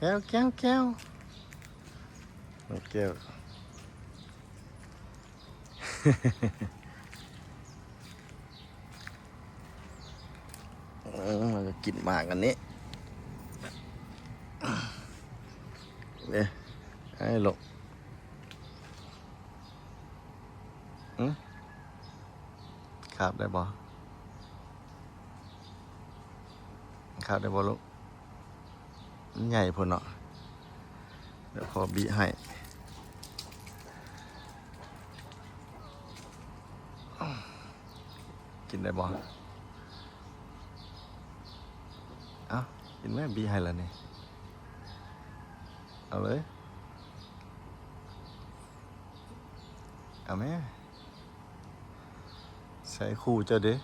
ແກ້ວ ແກ້ວ ແກ້ວ ແກ້ວ ເອີ ມັນກໍກິນໝາກອັນນີ້ ເດ້ ໃຫ້ລູກ ຫຶ ຄາບໄດ້ບໍ່? ຄາບໄດ້ບໍ່ລູກ? ມັນໃຫຍ່ໂພດເນາະ ດຽວພໍ່ບິໃຫ້ ກິນໄດ້ບໍ່? ເອົ້າ ກິນແມ້ ບິໃຫ້ລະນີ້ ເອົາເລີຍ ເອົາແມ້. ໃສ່ຄູ່ເຈົ້າເດ້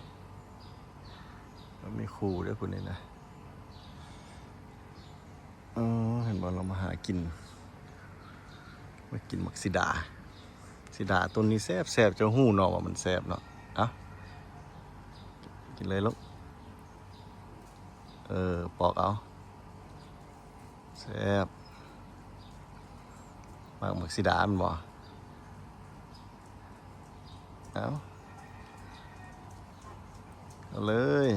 ມັນມີຄູ່ເດ້ຜູ້ນີ້ນະ ເອີ ເຫັນບໍ່ ລາວມາຫາກິນ ມາກິນໝາກສີດາ ສີດາຕົ້ນນີ້ແຊບໆ ເຈົ້າຮູ້ເນາະວ່າມັນແຊບເນາະ ເອົາ ກິນເລີຍລູກ ເອີ ປອກເອົາ. ແຊບ ມັກໝາກສີດາແມ່ນບໍ່? ເອົາ ເອົາເລີຍ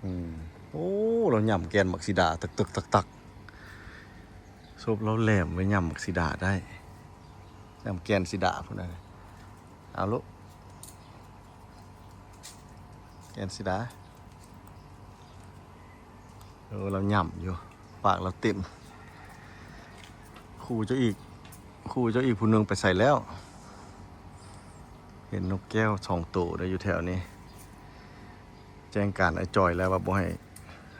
ອືມ ໂອ້ ລາວຫຍ້ຳແກ່ນໝາກສີດາ ຕຶກໆ ຕັກໆ ສົບລາວແຫຼມໄວ້ຫຍ້ຳໝາກສີດາໄດ້ ຫຍ້ຳແກ່ນສີດາພຸ້ນນະ ເອົາລູກ ແກ່ນສີດາ. ເອີ ລາວຫຍ້ຳຢູ່ ປາກລາວເຕັມ ຄູ່ເຈົ້າອີກ ຄູ່ເຈົ້າອີກຜູ້ໜຶ່ງໄປໃສແລ້ວ? ເຫັນນົກແກ້ວສອງໂຕໄດ້ຢູ່ແຖວນີ້ ແຈ້ງການອ້າຍຈອຍແລ້ວວ່າບໍ່ໃຫ້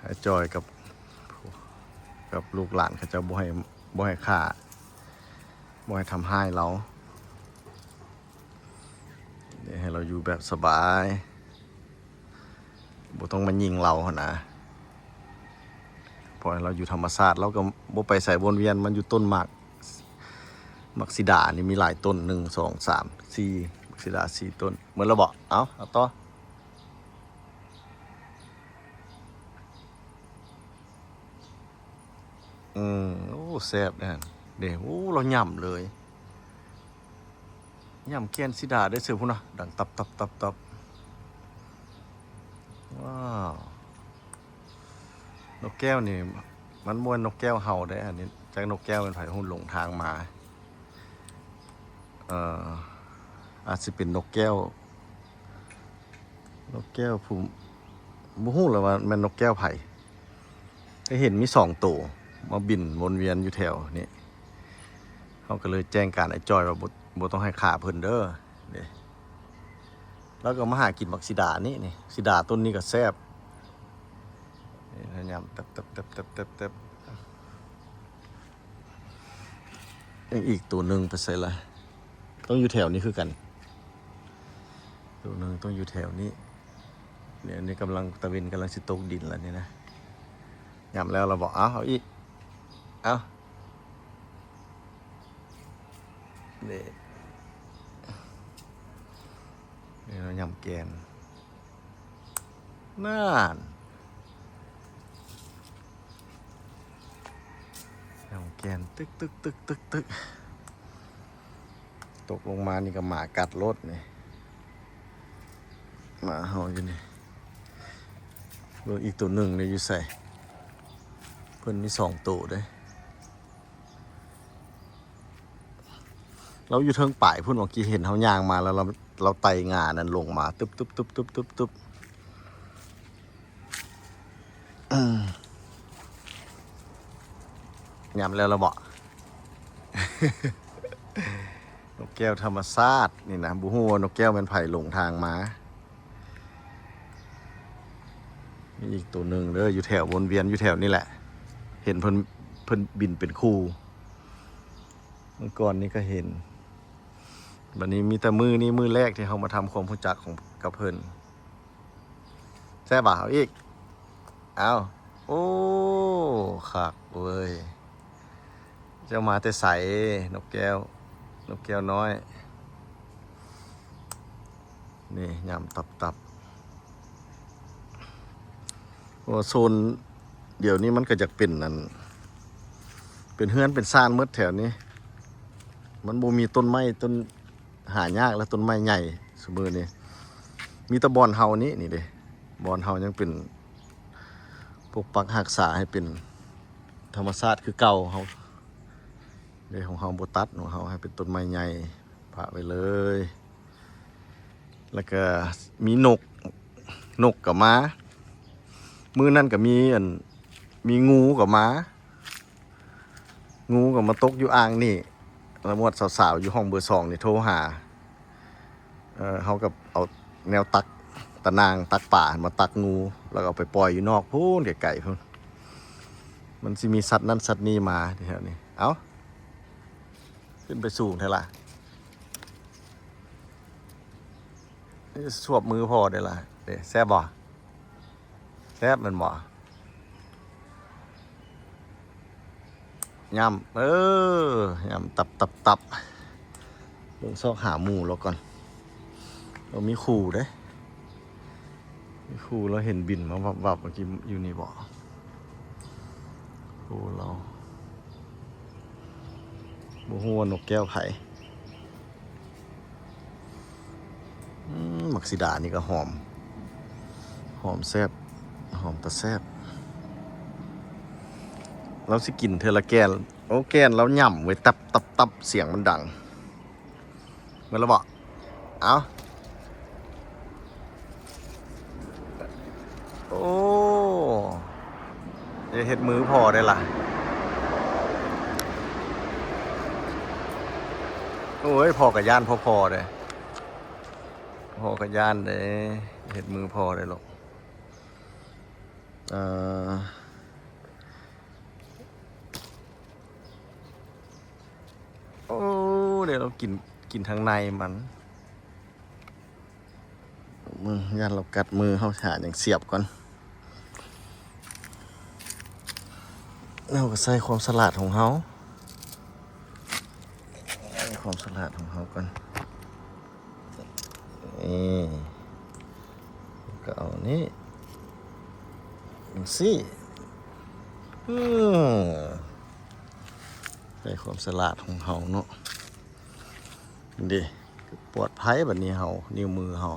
ອ້າຍຈອຍກັບ ກັບລູກຫຼານເຂົາເຈົ້າບໍ່ໃຫ້ ບໍ່ໃຫ້ຂ້າ ບໍ່ໃຫ້ທຳຮ້າຍລາວ. ໃຫ້ລາວຢູ່ແບບສະບາຍ ບໍ່ຕ້ອງມາຍິງລາວຫັ້ນນະ ປ່ອຍໃຫ້ລາວຢູ່ທຳມະຊາດ ລາວກໍບໍ່ໄປໃສ ວົນວຽນມາຢູ່ຕົ້ນໝາກ ໝາກສີດານີ້ມີຫຼາຍຕົ້ນ ໜຶ່ງ ສອງ ສາມ ສີ່ ໝາກສີດາສີ່ຕົ້ນ ໝົດແລ້ວບໍ? ເອົາ ເອົາຕໍ່. ອືມ ໂອ້ ແຊບເດ້ຫັ້ນເດ້ ໂອ້ ລາວຫຍ້ຳເລີຍ ຫຍ້ຳແກ່ນສີດາໄດ້ເສີພຸ້ນນະ ດັງຕັບໆໆໆ ວ້າວ ນົກແກ້ວນີ້ ມັນບໍ່ແມ່ນນົກແກ້ວເຫົ່າເດ້ ອັນນີ້ຈັກນົກແກ້ວແມ່ນໃຜຮູ້ ຫຼົງທາງມາ ເອີ ອາດຊິເປັນນົກແກ້ວ ນົກແກ້ວຜູ້ ບໍ່ຮູ້ລະວ່າແມ່ນນົກແກ້ວໃຜ ແຕ່ເຫັນມີສອງໂຕມາບິນວົນວຽນຢູ່ແຖວນີ້ ເຮົາກໍເລີຍແຈ້ງການອ້າຍຈ້ອຍວ່າ ບໍ່ ບໍ່ຕ້ອງໃຫ້ຂ້າເພິ່ນເດີ ເດ້ ລາວກໍມາຫາກິນບັກສີດານີ້ ນີ້ ສີດາຕົ້ນນີ້ກໍແຊບ ນີ້ ຍຳແຕັບໆໆໆ ຍັງອີກໂຕໜຶ່ງໄປໃສລະ? ຕ້ອງຢູ່ແຖວນີ້ຄືກັນ ໂຕໜຶ່ງຕ້ອງຢູ່ແຖວນີ້ ນີ້ ອັນນີ້ກຳລັງ ຕາເວັນກຳລັງຊິຕົກດິນແລ້ວນີ້ນະ ຍຳແລ້ວລະບໍ? ເອົາ ເອົາອີກ ເອົາ ນີ້ ນີ້ເນາະ ຍຳແກ່ນ. ນັ້ນ ນ້ຳແກ່ນຕຶກໆໆໆ ຕົກລົງມານີ້ກໍໝາກັດໂລດນີ້ ໝາເຫົ່າຢູ່ນີ້ ເບິ່ງອີກໂຕໜຶ່ງນີ້ຢູ່ໃສ? ເພິ່ນມີສອງໂຕເດ້. ລາວຢູ່ເທິງປາຍພຸ້ນ ເມື່ອກີ້ເຫັນເຮົາຍ່າງມາແລ້ວ ລາວ ລາວໄຕ່ງ່ານັ້ນລົງມາ ຕຶບໆໆໆ ອືມ ຍຳແລ້ວລະເບາະ ນົກແກ້ວທຳມະຊາດນີ້ນະ ບໍ່ຮູ້ວ່ານົກແກ້ວແມ່ນໃຜຫຼົງທາງມາ. ມີອີກໂຕໜຶ່ງເດີ ຢູ່ແຖວ ວົນວຽນຢູ່ແຖວນີ້ແຫຼະ ເຫັນເພິ່ນ ເພິ່ນບິນເປັນຄູ່ ມື້ກ່ອນນີ້ກໍເຫັນ ບັດນີ້ມີແຕ່ມື້ນີ້ມື້ແລກທີ່ເຮົາມາທຳຄວາມຮູ້ຈັກຂອງ ກັບເພິ່ນ. ແຊບບໍ່? ເອົາອີກ ເອົາ ໂອ້ ຄັກເວີຍ. ເຈົ້າມາແຕ່ໃສ? ນົກແກ້ວ ນົກແກ້ວນ້ອຍ ນີ້ ຍຳຕັບໆ ໂອ້ ໂຊນ ດຽວນີ້ມັນກໍຢາກເປັນອັນ ເປັນເຮືອນເປັນຊານໝົດແຖວນີ້ ມັນບໍ່ມີຕົ້ນໄມ້ ຕົ້ນ ຫາຍາກແລ້ວ ຕົ້ນໄມ້ໃຫຍ່ຊຸມື້ນີ້ ມີແຕ່ບ່ອນເຮົານີ້ ນີ້ເດ້ ບ່ອນເຮົາຍັງເປັນ ປົກປັກຮັກສາໃຫ້ເປັນທຳມະຊາດຄືເກົ່າ ເຮົາເດ້ ຂອງເຮົາບໍ່ຕັດ ຂອງເຮົາໃຫ້ເປັນຕົ້ນໄມ້ໃຫຍ່ປະໄວ້ເລີຍ ແລ້ວກະມີນົກ ນົກກໍມາ ມື້ນັ້ນກໍມີອັນ ມີງູກໍມາ ງູກໍມາຕົກຢູ່ອ່າງນີ້ ລະມວດສາວໆຢູ່ຫ້ອງເບີສອງນີ້ໂທຫາ ເອີ ເຮົາກໍເອົາແນວຕັກ ຕາໜ່າງຕັກປາມາຕັກງູ ແລ້ວກໍເອົາໄປປ່ອຍຢູ່ນອກພຸ້ນ ໄກໆພຸ້ນ ມັນຊິມີສັດນັ້ນສັດນີ້ມາແຖວນີ້ ເອົ້າ ຂຶ້ນໄປສູງແທ້ລະ ສວບມືພໍໄດ້ລະ ເດ້ ແຊບບໍ່? ແຊບແມ່ນບໍ່? ຫຍ້ຳ ເອີ ຫຍ້ຳຕັບໆໆ ເບິ່ງຊອກຫາໝູລາວກ່ອນ ລາວມີຄູ່ເດ້ ມີຄູ່ ລາວເຫັນບິນມາວັບໆ ເມື່ອກີ້ ຢູ່ນີ້ບໍ່? ໂອ້ ລາວ ບໍ່ຮູ້ວ່ານົກແກ້ວໃຜ. ອືມ ໝາກສີດານີ້ກໍຫອມ ຫອມແຊບ ຫອມຕາແຊບ. ລາວຊິກິນເທື່ອລະແກ່ນ. ໂອ້ ແກ່ນລາວຫຍ້ຳເວີຍ ຕັບໆໆ ສຽງມັນດັງ. ເໝິດແລ້ວບໍ? ເອົ້າ ໂອ້ ຢ່າເຮັດມືພໍ່ໄດ້ລະ. ໂອ້ຍ ພໍ່ກໍຢ້ານພໍ່ໆເດ້ ພໍ່ກໍຢ້ານເດ້ ເຮັດມືພໍ່ໄດ້ລູກ. ເອີ ໂອ້ ດຽວລາວກິນ ກິນທາງໃນມັນ. ເບິ່ງ ຢ້ານລາວກັດມືເຮົາ. ຫາຫຍັງສຽບກ່ອນ. ເຮົາກໍໃສ່ຄວາມສະຫຼາດຂອງເຮົາ ໃສ່ຄວາມສະຫຼາດຂອງເຮົາກ່ອນ. ນີ້ ກໍເອົານີ້ ຈັ່ງຊີ້. ອືມ ໃສ່ຄວາມສະຫຼາດຂອງເຮົາເນາະ. ເດ້ ປອດໄພບັດນີ້ເຮົາ ນິ້ວມືເຮົາ.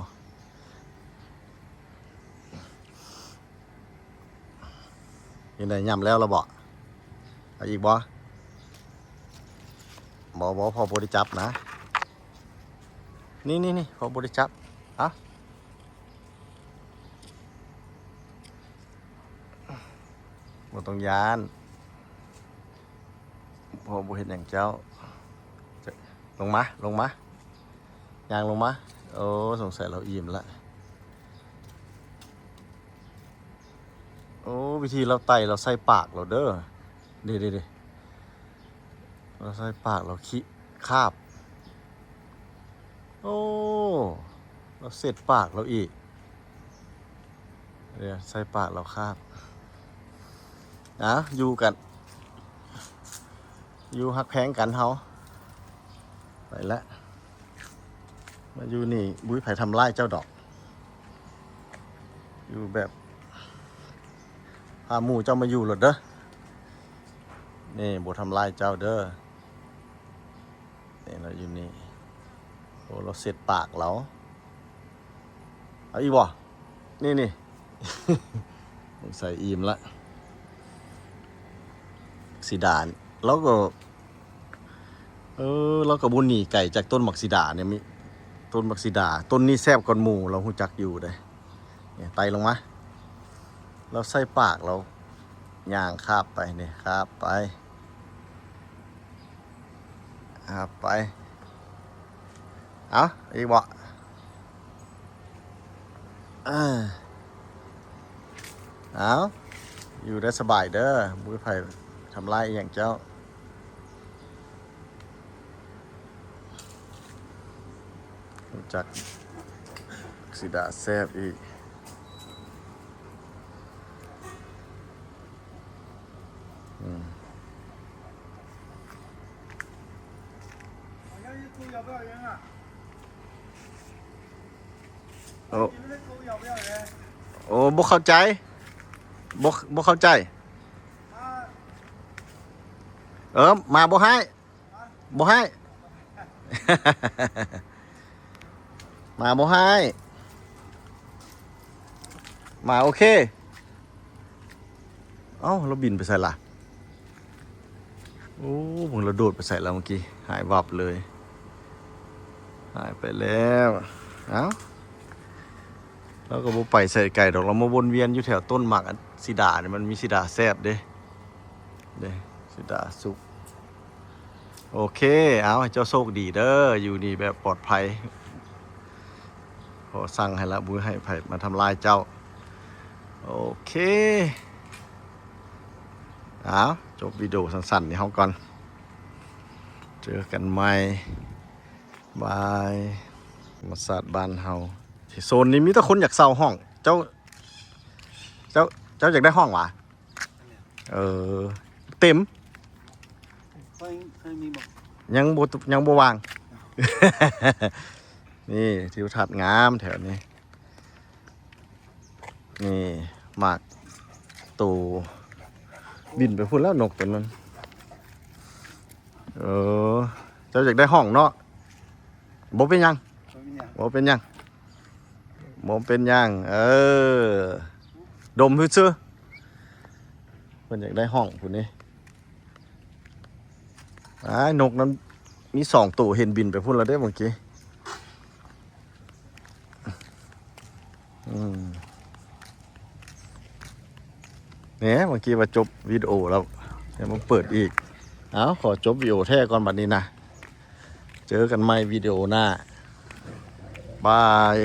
ເຮັດໄດ້ ຫຍ້ຳແລ້ວລະບໍ? ເອົາອີກບໍ? ບໍ່ ບໍ່ ພໍ່ບໍ່ໄດ້ຈັບນະ. ນີ້ໆໆ ພໍ່ບໍ່ໄດ້ຈັບ. ເອົາ ບໍ່ຕ້ອງຢ້ານ ພໍ່ບໍ່ເຮັດຫຍັງເຈົ້າ. ລົງມາ ລົງມາ ຍ່າງລົງມາ. ໂອ້ ສົງໄສລາວອີ່ມລະ. ໂອ້ ວິທີລາວໄຕ່ ລາວໃສ່ປາກລາວເດີ. ເດ້ໆໆ ລາວໃສ່ປາກລາວຂີ້ຄາບ. ໂອ້ ລາວເຊັດປາກລາວອີກ. ດຽວໃສ່ປາກລາວຄາບ. ອາ ຢູ່ກັນ ຢູ່ຮັກແພງກັນເຮົາ. ໄປລະ ມາຢູ່ນີ້ ບໍ່ມີໃຜທຳລາຍເຈົ້າດອກ. ຢູ່ແບບ ພາໝູ່ເຈົ້າມາຢູ່ໂລດເດີ. ນີ້ ບໍ່ທຳລາຍເຈົ້າເດີ. ນີ້ລາວຢູ່ນີ້. ໂອ້ ລາວເຊັດປາກລາວ. ເອົາອີກບໍ່? ນີ້ໆ ສົງໄສອີ່ມລະ. ສີດາ ລາວກໍ ເອີ ລາວກໍບໍ່ໜີໄກຈາກຕົ້ນໝາກສີດານີ້. ມີຕົ້ນໝາກສີດາ ຕົ້ນນີ້ແຊບກວ່າໝູ່ ລາວຮູ້ຈັກຢູ່ເດ້. ນີ້ ໄຕ່ລົງມາ ລາວໃສ່ປາກລາວ ຍ່າງຄາບໄປ ນີ້ ຄາບໄປ ຄາບໄປ. ເອົາ ອີກບໍ່? ເອີ ເອົາ ຢູ່ໄດ້ສະບາຍເດີ ບໍ່ມີໃຜທຳລາຍອີ່ຫຍັງເຈົ້າ. ຮູ້ຈັກ ຊິດາແຊບອີກ. ອືມ ໂອ້ ໂອ້ ບໍ່ເຂົ້າໃຈ ບໍ່ ບໍ່ເຂົ້າໃຈ. ເອີ ມາບໍ່ຮ້າຍ ບໍ່ຮ້າຍ ມາບໍ່ຮ້າຍ ມາໂອເຄ. ເອົ້າ ລາວບິນໄປໃສລະ? ໂອ້ ເບິ່ງລາວໂດດໄປໃສລະເມື່ອກີ້? ຫາຍວັບເລີຍ ຫາຍໄປແລ້ວ. ເອົ້າ ລາວກໍບໍ່ໄປໃສໄກດອກ ລາວມາວົນວຽນຢູ່ແຖວຕົ້ນໝາກອັນສີດານີ້ ມັນມີສີດາແຊບເດ້ ເດ້ ສີດາສຸກ. ໂອເຄ ເອົາ ໃຫ້ເຈົ້າໂຊກດີເດີ ຢູ່ນີ້ແບບປອດໄພ. ຂໍສັ່ງໃຫ້ລະ ບໍ່ໃຫ້ໃຜມາທຳລາຍເຈົ້າ. ໂອເຄ ເອົາ ຈົບວິດີໂອສັ້ນໆນີ້ເຮົາກ່ອນ ເຈີກັນໃໝ່ ບາຍ. ທຳມະຊາດບ້ານເຮົາ ໂຊນນີ້ມີແຕ່ຄົນຢາກເຊົ່າຫ້ອງ. ເຈົ້າ ເຈົ້າ ເຈົ້າຢາກໄດ້ຫ້ອງຫວາ? ເອີ ເຕັມ ຄ່ອຍ ຄ່ອຍມີບໍ່? ຍັງບໍ່ ຍັງບໍ່ວ່າງ. ນີ້ ທິວທັດງາມແຖວນີ້ ນີ້ໝາກໂຕ ບິນໄປພຸ້ນແລ້ວນົກໂຕນັ້ນ. ເອີ ເຈົ້າຢາກໄດ້ຫ້ອງເນາະ? ບໍ່ເປັນຫຍັງ ບໍ່ເປັນຫຍັງ ບໍ່ເປັນຫຍັງ ບໍ່ເປັນຫຍັງ. ເອີ ດົມຊື່ໆ ເພິ່ນຢາກໄດ້ຫ້ອງພຸ້ນນີ້. ອ້າຍ ນົກນັ້ນມີສອງໂຕ ເຫັນບິນໄປພຸ້ນແລ້ວເດ້ເມື່ອກີ້. ອືມ ແໜ ເມື່ອກີ້ວ່າຈົບວິດີໂອແລ້ວ ຍັງມາເປີດອີກ. ເອົາ ຂໍຈົບວິດີໂອແທ້ກ່ອນບັດນີ້ນະ ເຈີກັນໃໝ່ວິດີໂອໜ້າ ບາຍ.